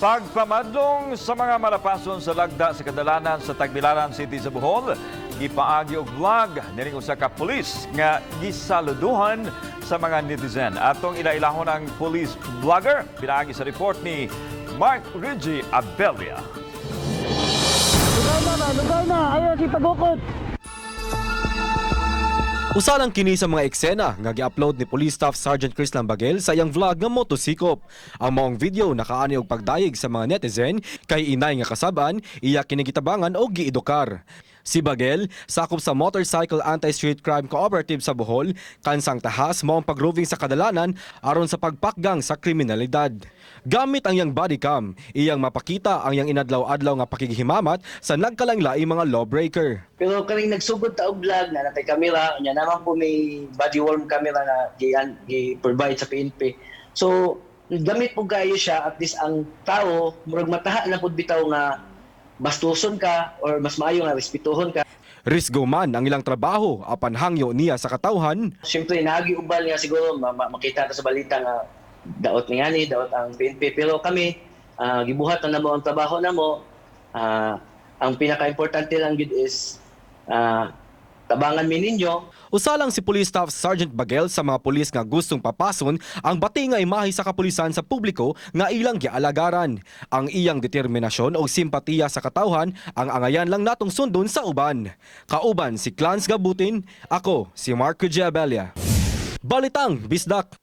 Pagpamadlong sa mga malapason sa lagda sa kadalanan sa Tagbilaran City sa Bohol, gipaagi og vlog nining usa ka pulis nga gisaluduhan sa mga netizen. Atong ilailahon ang police vlogger pinaagi sa report ni Mark Reggie Abelia. Lugaw na ba? Lugaw na! Ayaw si pagukot! Usa lang kini sa mga eksena nga gi-upload ni Police Staff Sergeant Chris Lambaguel sa iyang vlog nga motosikop. Ang maong video nakaani og pagdayeg sa mga netizen kay inay nga kasab-an iya kini gitabangan og giedukar. Si Bagel, sakop sa Motorcycle Anti-Street Crime Cooperative sa Bohol, kansang tahas mao ang pagroving sa kadalanan aron sa pagpakgang sa kriminalidad. Gamit ang iyang bodycam, iyang mapakita ang iyang inadlaw-adlaw nga pakighimamat sa nagkalainlaing mga lawbreaker. Pero kaning nagsugod ta og vlog na natay kamera, unya naman po may body worn camera na gi provide sa PNP. So gamit po kayo siya, at least ang tao murag mataha na pud bitaw nga bastuson ka or mas maayo nga respetuhon ka. Risgo man ang ilang trabaho apan hangyo niya sa katawhan. Siyempre naagi ubal nga siguro makita ta sa balita nga daot ni ani, daot ang PNP, pero kami gibuhat na namo ang trabaho namo. Ang pinaka-importante lang gid is tabangan mi ninyo. Usa lang si Police Staff Sergeant Bagel sa mga pulis nga gustong papason ang bati nga imahe sa kapulisan sa publiko nga ilang gialagaran. Ang iyang determinasyon o simpatiya sa katawhan ang angayan lang natong sundon sa uban. Kauban si Clans Gabutin, ako si Marco Giabelia. Balitang Bisdak.